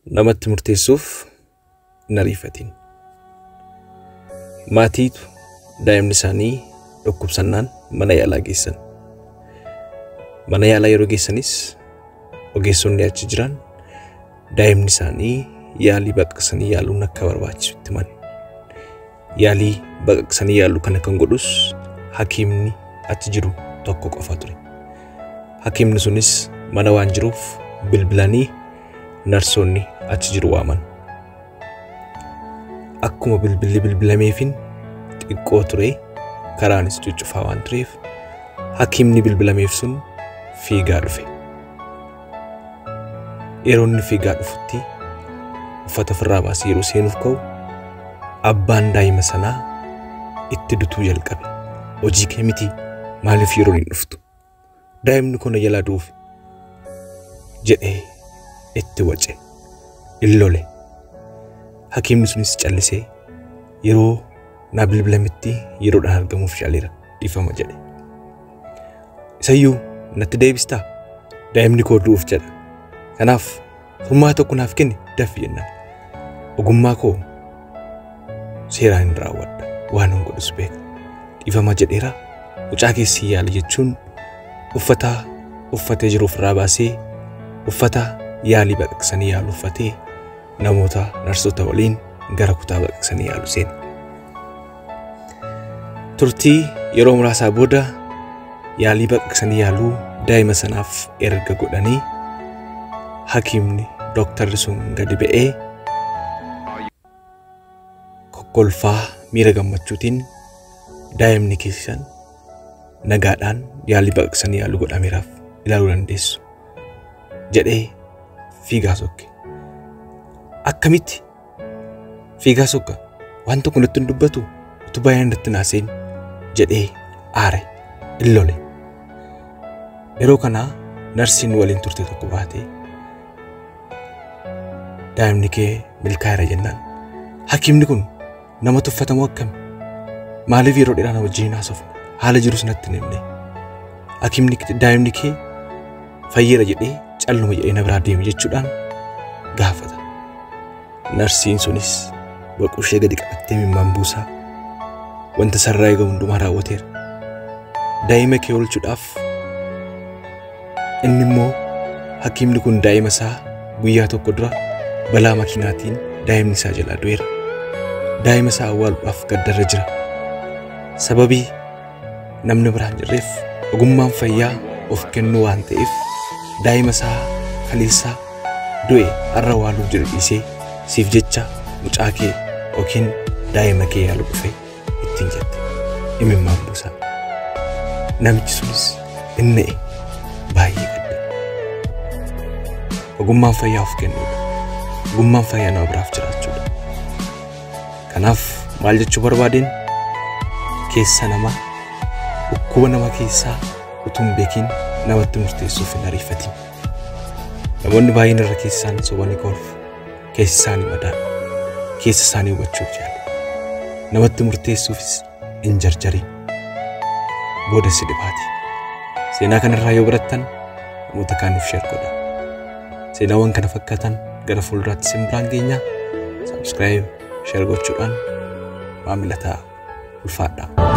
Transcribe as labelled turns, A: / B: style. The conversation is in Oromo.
A: Namatti murteessuuf hin ariifatin. Maatiitu daa'imni isaanii dhukkubsannaan mana yaalaa geessan. Mana yaalaa yeroo geessanis ogeessonni achi jiran daa'imni isaanii yaalii baqaqsanii yaaluun akka barbaachisu itti himan. Yaalii baqaqsanii yaaluu kana kan godhus hakiimni achi jiru tokko qofa ture. Hakiimni sunis mana waan jiruuf bilbilanii narsoonni achi jiru waaman. Akkuma bilbilli bilbilameefin xiqqoo ture, karaanis cuccufaa waan tureef hakiimni bilbilameef sun fiigaa dhufe. Yeroo inni fiigaa dhufutti uffata ofirraa baasee yeroo seenuuf ka'u abbaan daa'ima sanaa itti dutuu jalqabe. Hojii kee miti, maaliif yeroon hin dhuftu? Daa'imni kun na jalaa du'uuf jedhee itti wace, in lole. Hakiimni sunis callisee yeroo naa bilbilametti yeroodhaan argamuuf yaaleera, dhiifama jedhe. Isayyuu natti deebistaa? Daa'imni koo du'uuf jedha. Kanaaf furmaata tokko naaf kenni daffi jennaan. Ogummaa koo seeraan hin raawwadha, waan hin godhus beeka. Dhiifama jedheera, mucaa keessi yaala jechuun uffata uffatee jiru ofirraa baasee uffata yaalii baqaqsanii yaalu uffatee namoota narsoota waliin gara kutaa baqaqsanii yaalu seene. Turtii yeroo muraasaa booda yaalii baqaqsanii yaaluu daa'ima sanaaf erga godhanii hakiimni dooktarri sun gadi ba'ee kokkolfaa miira gammachuutiin daa'imni keessan nagaadhaan yaalii baqaqsanii yaaluu godhameeraaf ilaaluu dandeessu jedhee fiigaa sokke. Akkamitti fiigaa sokka? Waan tokko natti hin dubbatu, utuu baay'een natti naaseen jedhee aare, in lole. Yeroo kanaa narsiin waliin turte tokko baatee daa'imni kee milkaa'eera jennaan hakiimni kun nama tuffatamoo akkami? Maaliif yeroo dheeraa na wajjin haasofne? Haala jirus natti hin himne. Hakiimni daa'imni kee fayyeera jedhee calluma jedhee na biraa deeme jechuudhaan gaafata. Narsiin sunis boquu ishee gadi qabattee mimmaan buusaa wanta sarara eegamu hundumaa raawwateera. Daa'ima kee oolchuudhaaf inni immoo hakiimni kun daa'ima isaa guyyaa tokko dura balaa makiinaatiin daa'imni isaa jalaa du'eera. Daa'ima isaa awwaaluudhaaf gaddarra jira. Sababii namni biraan jirreef ogummaan fayyaa of kennuu waan ta'eef daa'ima isaa kaleessaa du'e har'a awwaaluuf jiru dhiisee siif jecha mucaa kee yookiin daa'ima kee yaaluu dhufe ittiin jette. Imimmaan buusaa. Namichi sunis inni na'e, baay'ee gadde. Ogummaan fayyaa of kennuudha. Ogummaan fayyaa nama biraaf jiraachuudha. Kanaaf maal jechuu barbaadeen, keessa namaa, dhukkuba nama keessaa utuu hin beekin namatti murteessuuf hin ariifatin. Namoonni baay'een irra keessaan sobanii kolfu. Keessi isaanii madaadha. Keessa isaanii hubachuuf yaalu. Namatti murteessuufis hin jarjarin. Booda si dhibaati. Seenaa kanarraa yoo barattan namoota kaaniif share godhaa. Seenaawwan kana fakkaatan gara fuulduraatti isin biraan geenya. Subscribe, share gochuudhaan maamila ta'a. Ulfaadhaa.